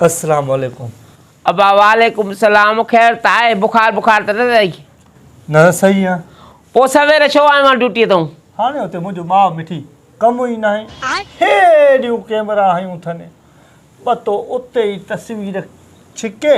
السلام عليڪم. ابا وعليڪم السلام خير ته آهي بخار بخار ته نه اٿئي؟ نه نه صحيح آهيان. پوء سوير ڇو آيو آهين ڊيوٽيء تئون؟ هاڻي اتي منهنجو ماء مٺي ڪم ئي ناهي. هيڏيون ڪيمرا هنيون اٿن. ٻتو اتي ئي تصوير ڇڪي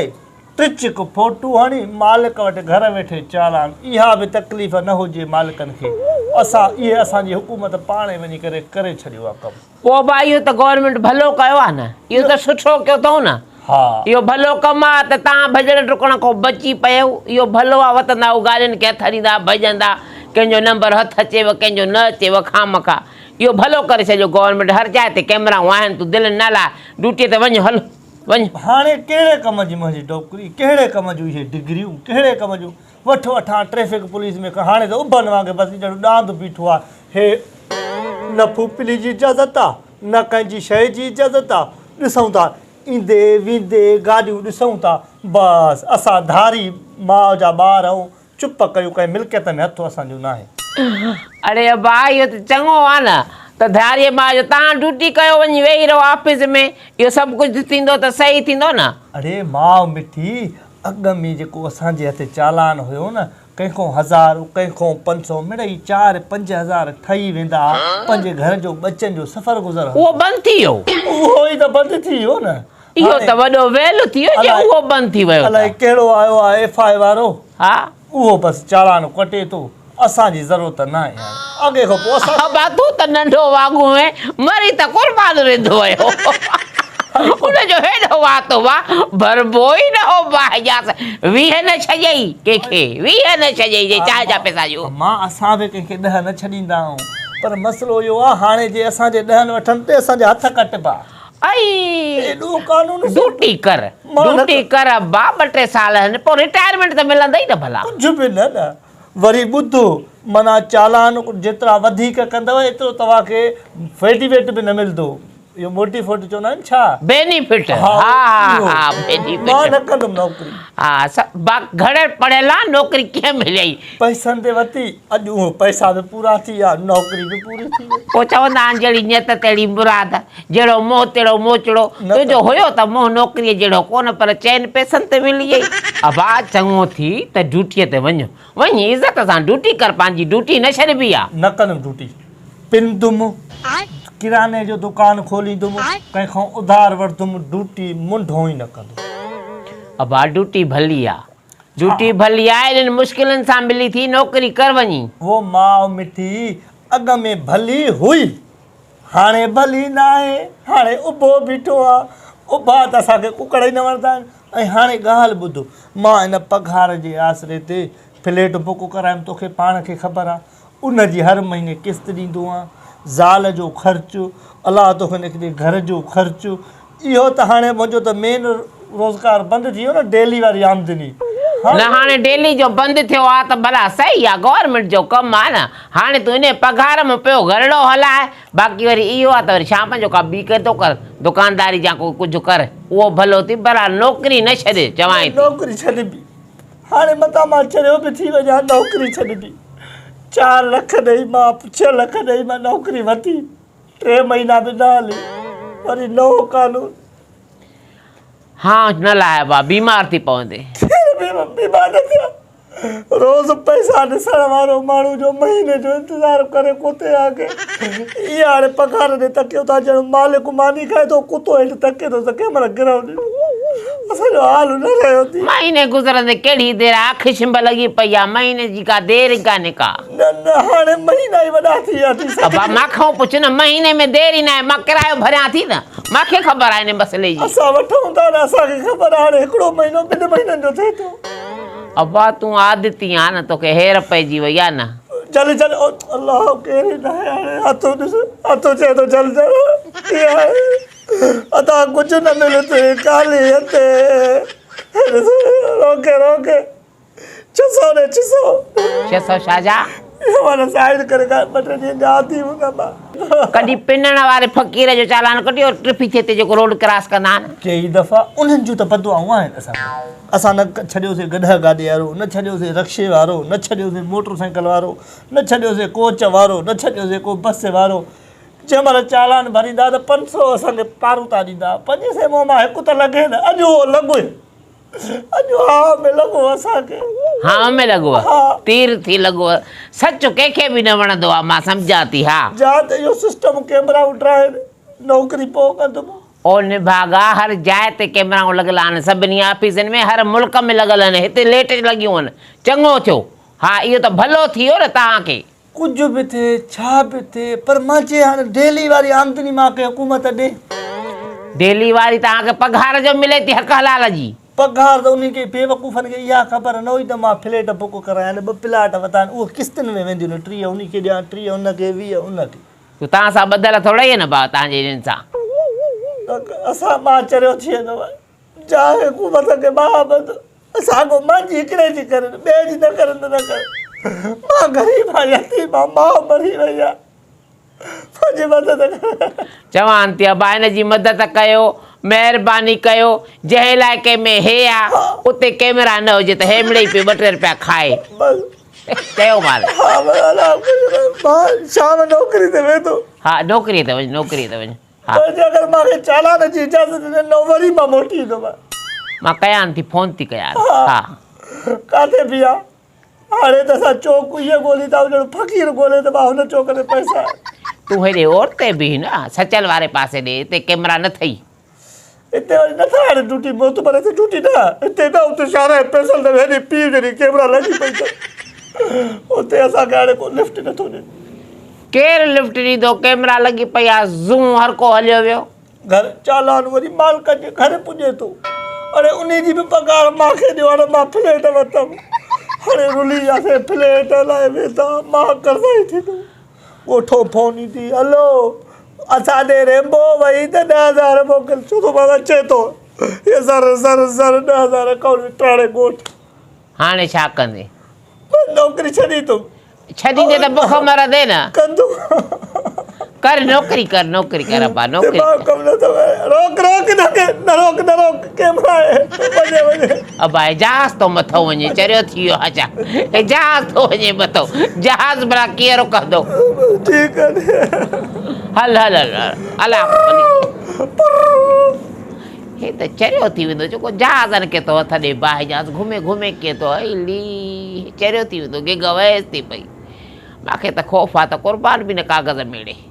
ٽچڪ فوٽو هڻي مالڪ وٽ گهر ويٺي چالان. اها به تڪليف نه هجي مالڪن کي. اسان اهي اسان جي حڪومت پاڻ ئي وڃي ڪري ڪري ڇڏيو آ ڪم. پوء ابا اهو ته گورنمينٽ ڀلو ڪيو آ نه. اهو ته سٺو ڪيو اٿئون نه. ها. اهو ڀلو ڪم آ ته تان ڀڄڻ ڊڪڻ کان بچي پيو. اهو ڀلو آ وتندا هو گاڏين کي هٿ ڏيندا ڀڄندا. ڪنهن جو نمبر هٿ اچيو ڪنهن جو نه اچيو خامخواه. اهو ڀلو ڪري ڇڏيو گورنمينٽ هر جاء تي ڪئميرائون آهن تون دل نه لاهه ڊيوٽي تي وڃ هل وڃ. هاڻي ڪهڙي ڪم جي منهنجي ڊوڪري، ڪهڙي ڪم جون اهي ڊگريون، ڪهڙي ڪم جون وٺ وٺان ٽريفڪ پوليس ۾ هاڻي ته اڀن وانگي بس ڄڻ ڏاند بيٺو آ. هي نه ڦوڦلي جي اجازت آ نه ڪنهن جي شيء جي اجازت آ. ڏسون ٿا ايندي ويندي گاڏيون ڏسون ٿا بس اسان ڌاري ماء جا ٻار آهيون چپ ڪيو ڪنهن ملڪيت ۾ هٿ اسان جو ناهي. اڙي ابا اهو ته چڱو آ نه ته ڌاريء ماء جو تان ڊيوٽي ڪيو وڃي ويهي رهو آفيس ۾ اهو سڀ ڪجهه ٿيندو ته صحيح ٿيندو نه. اڙي ماء مٺي اڳ ۾ جيڪو اسان جي هٿ چالان هيو نه ڪنهن کان هزار ڪنهن کان 500 مڙئي چار 5000 ٺهي ويندا ها پنهنجي گهر جو ٻچن جو سفر گذر اهو بند ٿي ويو. اهو ئي ته بند ٿي ويو نه. اهو ته وڏو ويل ٿي ويو جي اهو بند ٿي ويو ته. الائي ڪهڙو آيو آ ايف I وارو. ها. اهو بس چالان ڪٽي ٿو اسان جي ضرورت ناهي هاڻي اڳي کان پوء اسان. ابا تون ته ننڍو واڳون هئين مري ته قربان رڌو ويو ان جو هيڏو وات هئا ڀربو ئي نه هو باهه جاس 20 نه ڇڏيئي ڪنهن کي 20 نه ڇڏيئي جي چانهه جا پئسا جو. مان اسان به ڪنهن کي 10 نه ڇڏيندا آهيون پر مسئلو اهو آ هاڻي جي اسان جي ڏهن وٺن تي اسان جا هٿ ڪٽبا. ائي ايڏو قانون ڊوٽي ڪر ڊوٽي ڪر ابا ٻه ٽي سال هن پوء رٽائرمينٽ ته ملندئي نه ڀلا. ڪجهه به نه نه وري ٻڌ معنيٰ چالان جيترا وڌيڪ ڪندؤ ايترو توهان کي فيڊيويٽ به نه ملندو اهو موٽي فوٽ چوندا آهن ڇا؟ بينيفٽ ها ها ها بينيفٽ مان نه ڪندم نوڪري. ها با گهڻ پڙهيل آ نوڪري ڪيئن ملئي. پئسن تي ورتي اڄ اهو پئسا به پورا ٿي ويا نوڪري به پوري ٿي وئي. پوء چوندا آهن جهڙي نيت تهڙي مراد، جهڙو منهن تهڙو موچڙو، تنهنجو هيو ته منهن نوڪريء جهڙو ڪونه پر چئن پئسن تي ملي ويئي. ابا چڱو ٿي ته ڊيوٽيء تي وڃ، وڃ عزت سان ڊيوٽي ڪر پنهنجي ڊيوٽي نه ڇڏبي آ. نه ڪندم ڊيوٽي، پنندم، ڪرياني جو دڪان کوليندم، ڪنهن کان اڌار وٺندم، ڊيوٽي منڍو ئي نه ڪندم. ابا ڊيوٽي ڀلي آ. ڊيوٽي ڀلي آ ايڏين مشڪلن سان ملي ٿي نوڪري ڪر وڃي. وو ماء مٺي اڳ ۾ ڀلي هئي هاڻي ڀلي ناهي هاڻي اڀو بيٺو آ اڀا ته اسان کي ڪڪڙ ئي نه وڻندا آهن ۽ هاڻي ڳالهه ٻڌ مان ان پگهار جي آسري تي فليٽ بڪ ڪرايم توکي پاڻ کي خبر آ ان جي هر مهيني قسط ڏيندو آهيان، زال جو خرچ، الله توکي نڪري گهر جو خرچ، اهو ته هاڻي منهنجو ته مين روزگار بند ٿي ويو نه ڊيلي واري آمدني. نه هاڻي ڊيلي جو بند ٿيو آ ته ڀلا صحيح آ گورنمينٽ جو ڪم آ نه هاڻي تون انهي پگهار مان پيو گهرڙو هلاء باقي وري اهو آ ته وري شام جو ڪا ٻي ڪنهن ٿو ڪر دڪانداري جا ڪو ڪجهه ڪر اهو ڀلو ٿي بهرحال نوڪري نه ڇڏ چوانء ٿي. نوڪري ڇڏبي هاڻي متان مان چريو به ٿي وڃان نوڪري ڇڏبي. 4 لک ڏئي مان 6 لک ڏئي مان نوڪري ورتي 3 مهينا به نه هلي وري نئون قانون. ها نه لاهه ابا بيمار ٿي پوندين. ڪير بيمار نه ٿيان روز پئسا ڏسڻ وارو ماڻهو جو مهيني جو انتظار ڪري ڪتي آگي اها هاڻي پگهار ڏي تڪيو ٿا ڄڻ مالڪ ماني کائي ٿو ڪتو هيٺ تڪي ٿو ته ڪنهن مهل گرهه ڏنو اسان جو حال نه رهيو ٿي. مهيني گذرندي ڪهڙي دير آ اک ڇنڀ لڳي پئي آ مهيني جي ڪا دير ئي ڪانهي ڪا. نه نه هاڻي مهينا ئي وڏا ٿي ويا ٿي سگهي. ابا مان کان پڇ نه مهيني ۾ دير ئي ناهي مان ڪرايو ڀريان ٿي نه مان کي خبر آ ان مسئلي جي. اسان وٺون ٿا نه اسان کي خبر آ هاڻي هڪڙو مهينو ٻن مهينن جو ٿئي ٿو. ابا تون عادتي آ نه توکي هير پئجي وئي آ نه. جل جل الله ڪير ئي ناهي هاڻي هٿ ڏس هٿ چئي ٿو جل جل ادا ڪجهه نه ملي تي ڪالي هتي روڪي روڪي 600 ڏي 600. 600 ڇا جا؟ مانا سائيڊ ڪري ڪا ٻه ٽي ڏينهن جا عادي هوندا مان. ڪڏهن پنڻ واري فقير جو چالان ڪڍيو ٽريفڪ ٿئي تي جيڪو روڊ ڪراس ڪندا آهن. ڪيئي دفعا انهن جون ته بدعائون آهن اسان کي. اسان نه ڇڏيوسي گڏهه گاڏي وارو، نه ڇڏيوسي رڪشي وارو، نه ڇڏيوسي موٽر سائيڪل وارو، نه ڇڏيوسي ڪوچ وارو، نه ڇڏيوسي ڪو بس وارو. جنهن مهل چالان ڀريندا ته 500 اسان کي پاروتا ڏيندا. پنجين سئين منهن مان هڪ ته لڳي نه. اڄ اهو لڳو ئي. اڄ هانء ۾ لڳو اسان کي. هانء ۾ لڳو؟ ها. تير ٿي لڳو. سچ ڪنهن کي به نه وڻندو آ، مان سمجهان ٿي. ها. جا ته اهو سسٽم ڪيمرائون ٺاهين، نوڪري پوء ڪندم. او نڀاڳا، هر جاء تي ڪيمرائون لڳل آهن، سڀني آفيسن ۾، هر ملڪ ۾ لڳل آهن، هتي ليٽ لڳيون آهن. چڱو ٿيو. ها اهو ته ڀلو ٿي ويو نه توهان کي. ڪجهه به ٿئي، ڇا به ٿئي، پر مان چئي هاڻي ڊيلي واري آمدني مان کي حڪومت ڏي. ڊيلي واري توهان کي پگهار جو ملي ٿي حق حلال جي. پگهار ته انهن کي بيوقوفن کي اها خبر نه هئي ته مان فليٽ بڪ ڪرايا آهن، ٻه پلاٽ وتا آهن، اهي قسطن ۾ وينديون آهن، 30 انهي کي ڏيان، 30 ان کي، 20 ان کي. تو توهان سان ٻڌل ٿورڙئي آهي نه ڀاء توهان جي انهن سان. اسان مان چريو ٿي ويندو آهيان. جا حڪومت کي محبت اسان کان مانجي هڪڙي جي ڪرن ٻئي جي نه ڪرن ته نه ڪرن مان غريب آهيان يتيم آهيان ماء مري وئي آهي منهنجي مدد ڪر. چوان ٿي ابا هن جي مدد ڪيو مهرباني ڪيو جنهن علائقي ۾ هي آ اتي ڪيمرا نه هجي ته هي مڙئي پيو ٻه ٽي رپيا کائي. بس چيو مان. ها بس الله خوش رکي مان شام نوڪري تي ويندو. ها نوڪري تي وڃ نوڪري تي وڃ. ها. پر جي اگر مان کي چالان جي اجازت ڏنو وري مان موٽي ايندم. مان ڪيان ٿي فون ٿي ڪيان. ها. ڪاٿي بيهان هاڻي ته اسان چوڪ اهي ڳولي ٿا وڃون فقير ڳولي ته مان هن چوڪ تي پئسا. تون هيڏي اورتي بيهه نه سچل واري پاسي ڏي اتي ڪيمرا نه ٿئي. اتي وري نٿا هاڻي ڊيوٽي معتبر اتي ڊيوٽي نه اتي نه اتي شارع پيسل ته هيڏي پيء جيڏي ڪيمرا لڳي پئي اٿس اتي اسان کي هاڻي ڪو لفٽ نٿو ڏي. ڪير لفٽ ڏيندو ڪيمرا لڳي پئي آ زون هر ڪو هليو ويو. گهر چالان وري مالڪن جي گهر پڄي ٿو اڙي انهي جي به پگهار مان کي ڏيو هاڻي مان فليٽ ورتم هاڻي رلي وياسين فليٽ الائي ويندا مان قرضائي ٿيندم ڳوٺو فون ايندي هلو اسان ڏي ريمبو وئي ته 10,000 موڪل ڇو ٿو مان اچي ٿو هي زر زر زر 10,000 اڪائونٽ ۾ ٽاڻي ڳوٺ. هاڻي ڇا ڪندين؟ بس نوڪري ڇڏيندم. ڇڏيندين ته بک مرندين نه. ڪندم. ڪر نوڪري ڪر نوڪري ڪر ابا نوڪري دماغ ڪم نه ٿو ڪري. روڪ روڪ نه ڪي نه روڪ نه روڪ ڪيمرا آهي وڃي وڃي. ابا هي جهاز ٿو مٿو وڃي چريو ٿي ويو آ ڇا هي جهاز ٿو وڃي مٿو جهاز ڀلا ڪيئن رڪندو. ٺيڪ آ هل هل هل الله ڀلي. هي ته چريو ٿي ويندو جيڪو جهازن کي ٿو هٿ ڏي باهه جهاز گهمي گهمي ڪيئن ٿو الي چريو ٿي ويندو گيگا ويس ٿي پئي ماکي ته خوف آ ته قربان به نه ڪاغذ ميڙي.